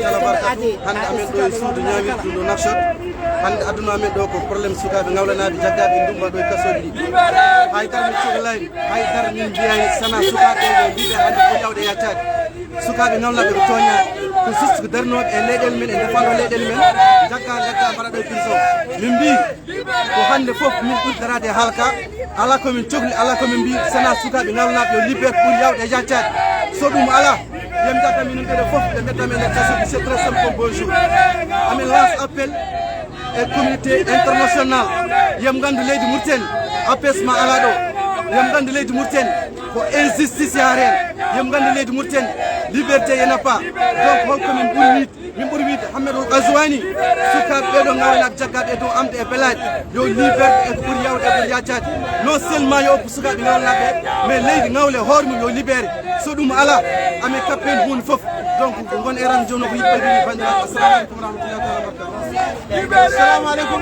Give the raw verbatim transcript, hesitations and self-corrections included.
Kala barka ɗum, hannde amen ɗo e suudu ñaawirdu ɗo Nouakchott. Hannde aduna amen ɗo ko problème sukaaɓe ŋawlanaaɓe jaggaaɓe ndumba ɗo e kasooji ɗi. Hay dara min cohlani, hay dara min mbiyani, sana sukaaɓe ɓe mbiɓe hannde ko yawde yaccaade. Sukaaɓe ŋawlanaaɓe ko tooñaaɓe, ko juste ko darnooɓe e leyɗeele men, e ndefando leyɗeele men, jagga, jagga, mbaɗa ɗo e prison. Min mbii, ko hannde fof min ɓuri daraade e haalka. Alaa ko min cohli, alaa ko min mbii, sana sukaaɓe ŋawlanaaɓe yo liberté ɓuri yawde e yaccaade. So ɗum alaa, yo mi jagga minen ɓeɗe fof ɓe mbeddami e nder kasooji. C'est très simple comme bonjour. Amin lance appel e communauté internationale. Yo ɓe nganndu leydi Mauritanie, apaisement alaa ɗo. Yo ɓe nganndu leydi Mauritanie ko injustice yahat heen. Yo ɓe nganndu leydi Mauritanie, liberté y en a pas. Donc holko min ɓuri wiide? Min ɓuri wiide Ahmed Ould Ghazouani, sukaaɓe ɓeɗo ŋawlanaaɓe jaggaaɓe e dow amde e belaaɗe, yo liberté e ko ɓuri yawde e ko ɓuri yaccaade. Non seulement yo oppu sukaaɓe ŋawlanaaɓe, mais leydi ŋawle hoore mum yo libéré. So ɗum alaa, amin kappe heen huunde fof. Donc ko ngon e ran jono ko yiɗɓe wiide banndiraaɓe. Assalamu aleykum wa rahmatullahi taala wa barakatuh. Assalamu aleykum.